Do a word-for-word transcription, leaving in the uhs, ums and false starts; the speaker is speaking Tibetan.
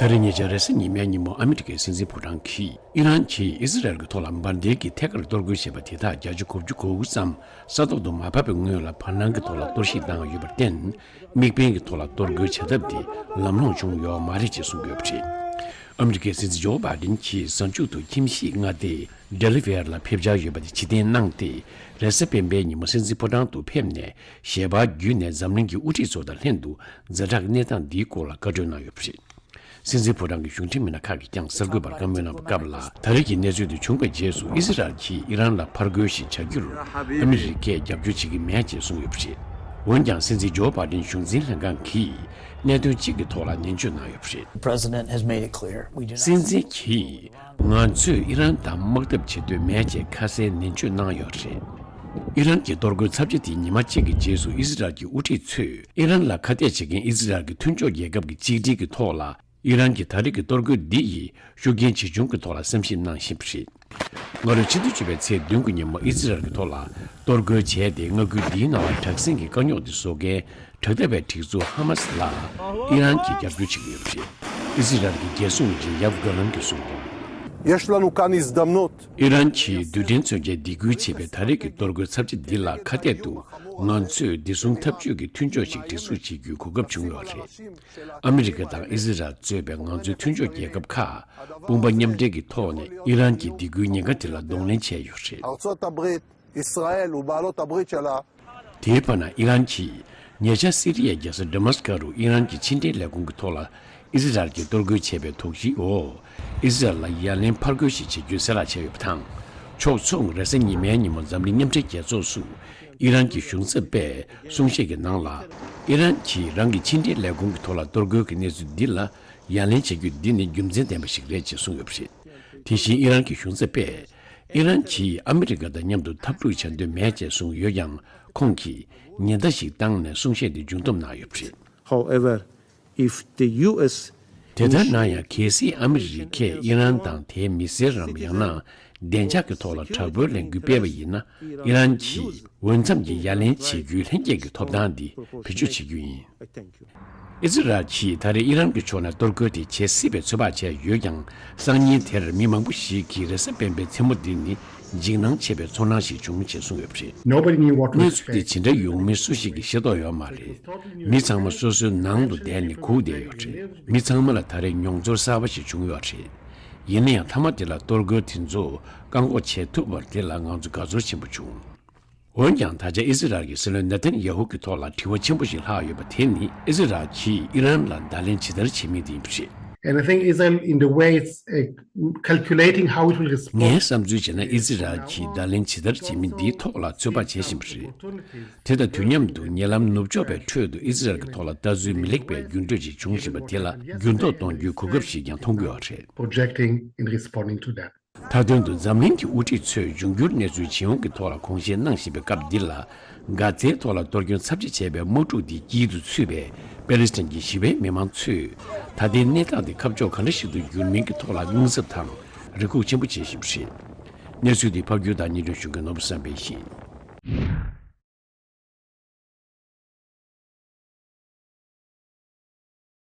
ད་རེས་ཉེ་ཆར་རེས་གཟའ་ཉི་མའི་ཉིན་མོ་ཨ་མི་རི་ཀའི་སྲིད་འཛིན་ཕོ་བྲང་གིས་ཨི་རན་གྱིས་ཨི་ཟི་རལ་གྱི་ཐོག་ལ་འབར་མདེལ་གྱི་ཐད་ཀར་གཏོར་རྒོལ་བྱས་པ་དེ་དག་བརྒྱ་ཆ་དགུ་བཅུ་གོ་དགུ་ཙམ་ས་ཐོག་ཏུ་མ་བབས་པའི་སྔོན་ལ་བར་སྣང་གི་ཐོག་ལ་གཏོར་བཤིག་བཏང་ཡོད་པར་བརྟེན། དམིགས་འབེན་གྱི་ཐོག་ལ་གཏོར་རྒོལ་བྱ་ཐབས་དེ་ལམ་ལྷོང་བྱུང་ཡོད་མ་རེད་ཅེས་གསུངས་ཡོད་པ་རེད། ཨ་མི་རི་ཀའི་སྲིད་འཛིན་ཇོ་བྷའི་ཌེན་གྱིས་གཟའ་མཇུག་ཏུ་ཁྱིམ་གཞིས་མངའ་སྡེ་ཌེ་ལི་ཝེར་ལ་ཕེབས་འཆར་ཡོད་པ་དེ་ཕྱིར་འཐེན་གནང་སྟེ། རེས་གཟའ་སྤེན་པའི་ཉིན་མོ་སྲིད་འཛིན་ཕོ་བྲང་དུ་ཕེབས་ནས་ཞལ་པར་བརྒྱུད་ནས་འཛམ་གླིང་གི་དབུ་ཁྲིད་ཚོ་དང་ལྷན་དུ་ཛ་དྲག་གནས་སྟངས་འདིའི་སྐོར་ལ་བཀའ་འཁྲོལ་གནང་ཡོད་པ་རེད། སྲིད་འཛིན་ཕོ་བྲང་གི་གཞུང་འབྲེལ་མི་སྣ་ཁག་གིས་ཀྱང་གསར་འགོད་པར་བཀའ་མོལ་གནང་བའི་སྐབས་ལ། ད་རེས་ཀྱི་གནས་ཚུལ་དེ་བྱུང་བའི་རྗེས་སུ་ཨི་ཟི་རལ་གྱིས་ཨི་རན་ལ་ཕར་རྒོལ་ཞིག་བྱ་རྒྱུར་ཨ་མི་རི་ཀས་རྒྱབ་སྐྱོར་བྱེད་ཀྱི་མེད་ཅེས་གསུངས་ཡོད་པ་རེད། འོན་ཀྱང་སྲིད་འཛིན་ཇོ་བྷའི་ཌེན་གཞུང་འཛིན་ལྷན་ཁང་གིས་གནད་དོན་གཅིག་གི་ཐོག་ལ་ནན་བརྗོད་གནང་ཡོད་པ་རེད། The president has made it clear. We do not སྲིད་འཛིན་གྱིས་ང་ཚོས་ཨི་རན་དང་དམག་འཐབ་བྱེད་འདོད་མེད་ཅེས་ཁ་གསལ་ནན་བརྗོད་གནང་ཡོད་པ་རེད། ཨི་རན་གྱི་གཏོར་རྒོལ་ཚབས་ཆེ་དེ་ཉི་མ་གཅིག་གི་རྗེས་སུ་ཨི་ཟི་རལ་གྱི་དབུ་ཁྲིད་ཚོས་ཨི་རན་ལ་ཁ་གཏད་བྱེད་མཁན་ཨི་ཟི་རལ་གྱི་མཐུན་ཕྱོགས་རྒྱལ་ཁབ་ཀྱི་གཅིག་སྒྲིལ་གྱི་ཐོག་ལ། ཨི་རན་གྱི་ད་རེས་ཀྱི་གཏོར་རྒོལ་འདི་ཡིས་ཤུགས་རྐྱེན་ཇི་བྱུང་གི་ཐོག་ལ་བསམ་ཞིབ་གནང་བཞིན་པ་རེད། སྔ་ལོ་ཕྱི་ཟླ་བཅུ་པའི་ཚེས་བདུན་གྱི་ཉིན་མོ་ཨི་ཟི་རལ་གྱི་ཐོག་ལ་གཏོར་རྒོལ་བྱས་ཏེ། མངའ་ཁུལ་འདིའི་ནང་ལ་དྲག་ཟིང་གི་དཀའ་རྙོག་དེ་བཟོ་མཁན་དྲག་འཐབ་པའི་སྒྲིག་འཛུགས་ཧ་མ་སི་ལ་ཨི་རན་གྱིས་རྒྱབ་སྐྱོར་བྱེད་ཀྱི་ཡོད་པ་རེད། ཨི་ཟི་རལ་གྱི་རྒྱལ་སྲུང་བ་ཡབ་གྷ་ལན་གྱིས་གསུངས་དོན། יש לנו כאן הזדמנות. ཨི་རན་གྱིས་རྡུལ་ཕྲན་མཚོན་ཆའི་སྡིགས་སྐུལ་བྱེད་པའི་ད་རེས་ཀྱི་གཏོར་རྒོལ་ཚབས་ཆེ་འདི་ལ་ཁ་གཏད་དུ་ང་ཚོས་བདེ་སྲུང་འཐབ་ཇུས་ཀྱི་མཐུན་ཕྱོགས་ཤིག་སྒྲིག་འཛུགས་བྱེད་རྒྱུའི་གོ་སྐབས་བྱུང་ཡོད་རེད། ཨ་མི་རི་ཀ་དང་ཨི་ཟི་རལ་གཙོས་པའི་ང་ཚོའི་མཐུན་ཕྱོགས་རྒྱལ་ཁབ་ཁག་དཔུང་པ་མཉམ་འབྲེལ་གྱི་ཐོག་ནས་ཨི་རན་གྱི་སྡིགས་སྐུལ་ཉེན་ཁ་དེ་ལ་གདོང་ལེན་བྱས་ཡོད་རེད། ארצות הברית, ישראל ובעלות הברית שלה. དེའི་བར་ན་ཨི་རན་གྱིས་ཉེ་ཆར་སི་རི་ཡའི་རྒྱལ་ས་ཌ་མ་སི་ཀ་རུ་ཨི་རན་གྱི་ཕྱི་འབྲེལ་ལས་ཁུངས་ཀྱི་ཐོག་ལ་ཨི་ཟི་རལ་གྱིས་གཏོར་རྒོལ་བྱས་པའི་དོགས་གཞིའི་འོག་ཨི་ཟི་རལ་ལ་ཡ་ལན་ཕར་རྒོལ་ཞིག་བྱེད་རྒྱུའི་གསལ་བསྒྲགས་བྱས་ཡོད་པ་དང་། ཕྱོགས་མཚུངས་རེས་གཟའ་ཉི་མའི་ཉིན་མོ་འཛམ་གླིང་མཉམ་འབྲེལ་རྒྱལ་ཚོགས་སུ་ཨི་རན་གྱི་གཞུང་ཚབ་པས་གསུང་བཤད་ཀྱི་ནང་ལ། ཨི་རན་གྱིས་རང་གི་ཕྱི་འབྲེལ་ལས་ཁུངས་ཀྱི་ཐོག་ལ་གཏོར་རྒོལ་གྱི་གནས་ཚུལ་འདི་ལ་ཡ་ལན་བྱེད་རྒྱུ་འདི་ནི་རྒྱུ་མཚན་ལྡན་པ་ཞིག་རེད་ཅེས་གསུངས་ཡོད་པ་རེད། དེ་བཞིན་ཨི་རན་གྱི་གཞུང་ཚབ་པས། ཨི་རན་གྱིས་ཨ་མི་རི་ཀ་དང་མཉམ་དུ་འཐབ་འཁྲུག་བྱ་འདོད་མེད་ཅེས་གསུངས་ཡོད་ཀྱང་། ཁོང་གིས་ཉེན་བརྡ་ཞིག་བཏང་ནས་གསུང་བཤད་དེ་མཇུག་བསྡོམས་གནང་ཡོད་པ་རེད། However, if the U S དེ་ལྟར་ན་ཡང་། གལ་སྲིད་ཨ་མི་རི་ཀས་ཨི་རན་དང་དེའི་མི་སེར་རམ། ཡང་ན་བདེ་འཇགས་ཀྱི་ཐོག་ལ་དྲག་པོའི་ལས་འགུལ་སྤེལ་བ་ཡིན་ན། ཨི་རན་གྱིས་འོས་འཚམ་གྱི་ཡ་ལན་བྱེད་རྒྱུའི་ལྷན་སྐྱེས་ཀྱི་ཐོབ་ཐང་འདི་བེད་སྤྱོད་བྱེད་རྒྱུ་ཡིན། ཨི་ཟི་རལ་གྱིས་ད་རེས་ཨི་རན་གྱི་ཕྱོགས་ནས་གཏོར་རྒོལ་དེ་བྱེད་སྲིད་པའི་ཚོད་དཔག་བྱས་ཡོད་ཀྱང་། སང་ཉིན་དེར་མི་མང་པོ་ཞིག་གིས་རེས་གཟའ་སྤེན་པའི་མཚན་མོ་འདི་ནི་འཇིགས་སྣང་ཆེ་བའི་ཚོར་སྣང་ཞིག་བྱུང་ཞེས་གསུངས་ཡོད་པ་རེད། Nobody knew what to གནས་ཚུལ་འདི་expect. ཇི་འདྲ་ཡོང་མིན་སུ་ཞིག་གིས་ཤེས་རྟོགས་ཡོད་མ་རེད། མི་ཚང་མ་སོ་སོའི་ནང་དུ་བསྡད་ནས་སྒུག་བསྡད་ཡོད་རེད། མི་ཚང་མ་ལ་ད་རེས་མྱོང་ཚོར་གསར་པ་ཞིག་བྱུང་ཡོད་རེད། ཡིན་ན་ཡང་། མཐའ་མ་དེ་ལ་གཏོར་རྒོལ་དེ་ཚོ་བཀག་འགོག་བྱེད་ཐུབ་པར་དེ་ལ་ང་ཚོ་དགའ་ཚོར་ཆེན་པོ་བྱུང་། འོན་ཀྱང་། ད་ཆ་ཨི་ཟི་རལ་གྱི་སྲིད་བློན་ནེ་ཐན་ཡ་ཧུ་གི་ཐོག་ལ་དྲི་བ་ཆེན་པོ་ཞིག་ལྷག་ཡོད་པ་དེ་ནི། ཨི་ཟི་རལ་གྱིས་ཨི་རན་ལ་བརྡ་ལན་ཇི་ལྟར་བྱེད་མིན་དེ་ཡིན་པ་རེད། And I think Israel, in the way it's, uh, calculating how it will respond. ངའི་བསམ་ཚུལ་བྱས་ན། ཨི་ཟི་རལ་གྱིས་བརྡ་ལན་ཇི་ལྟར་བྱེད་མིན་འདིའི་ཐོག་ལ་ཚོད་དཔག་བྱེད་བཞིན་པ་རེད། དེ་དང་དུས་མཉམ་དུ་ཉེ་ལམ་ནུབ་ཕྱོགས་པའི་ཁྲོད་དུ་ཨི་ཟི་རལ་གྱི་ཐོག་ལ་ལྟ་ཚུལ་མི་ལེགས་པའི་འགྱུར་འགྲོས་ཤིག་བྱུང་བཞིན་པ་དེ་ལ་འགྱུར་ལྡོག་གཏོང་རྒྱུའི་གོ་སྐབས་ཤིག་ཀྱང་མཐོང་གི་ཡོད་རེད། Projecting in responding to that. མཐའ་དོན་དུ་འཛམ་གླིང་གི་དབུ་ཁྲིད་ཚོས་འབྱུང་འགྱུར་གནས་ཚུལ་ཇི་ཡོང་གི་ཐོག་ལ་དགོངས་བཞེས་གནང་བཞིན་པའི་སྐབས་འདི་ལ། གྷ་ཛའི་ཐོག་ལ་གཏོར་སྐྱོན་ཚབས་ཆེ་བྱས་པའི་དམག་འཁྲུག་འདིའི་དཀྱིལ་དུ་ཚུད་པའི་པེ་ལི་སི་ཐན་གྱི་ཞི་བའི་མི་མང་ཚོས། ད་ལྟའི་གནས་སྟངས་འདི་ཁ་ཕྱོགས་ག་འདྲ་ཞིག་ཏུ་འགྱུར་མིན་གྱི་ཐོག་ལ་དངངས་འཚབ་དང་རེ་སྒུག་ཆེན་པོ་བྱེད་བཞིན་པ་རེད། གནས་ཚུལ་འདི་ཕབ་སྒྱུར་དང་སྙན་སྒྲོན་ཞུ་མཁན་ནོར་བུ་བསམ་འཕེལ་ཡིན།